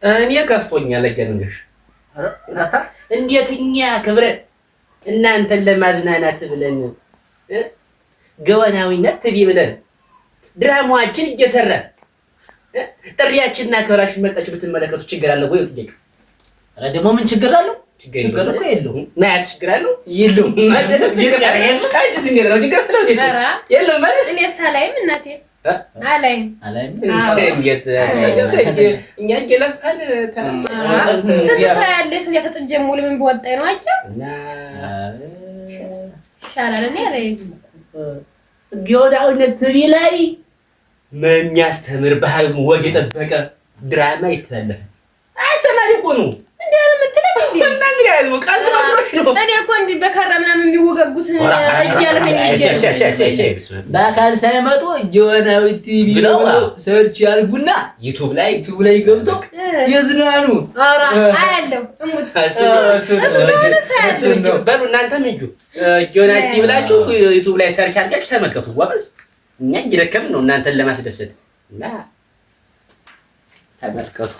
እኔ ከፍቶኛል። ለገንገሽ እንዴት እኛ ክብረን እናንተን ለማዝናናት ብለን ገወናዊነት ትቢ ብለን ድራማችን እየሰራን ጥሪያችንና ክብራችን መጣችሁ ብትመለከቱ ችግር አለ ወይ? ጥያቄ። ኧረ ደግሞ ምን ችግር አለው? ችግር እኮ የለውም። ናያት ችግር አለው? የለውም። መደሰት ችግር አለው? አንቺስ እንዴት ነው? ችግር አለው? የለውም ማለት እኔስ አላይም እናቴ አላይም። አላይም። እንዴት እኛ እየለፋን ስንት ስራ ያለ ሰው እያተጥጀ ሙሉ ምን በወጣኝ ነው። አየህ ይሻላል። እኔ አላይም። ገወናዊነት ትቢ ላይ የሚያስተምር ባህል ወግ የጠበቀ ድራማ ይተላለፋል። አስተማሪ እኮ ነው። እንዴ ነው የምትለኝ? እና እንግዲህ አይደለም ቀልድ መስሎሽ ነው። እኔ እኮ እንዲህ በካራ ምናምን የሚወጋጉት እያልከኝ በአካል ሳይመጡ ጊዮናዊ ቲቪ ብለው search ያድርጉና ዩቲዩብ ላይ ዩቲዩብ ላይ ገብተው ይዝናኑ። ኧረ አያለሁ እሙት እሱ እንደሆነ በሉ እናንተም እዩ ጊዮናዊ ቲቪ ብላችሁ ዩቲዩብ ላይ search አድርጋችሁ ተመልከቱ። ጎበዝ እኛ እየደከምን ነው እናንተን ለማስደሰት እና ተመልከቱ።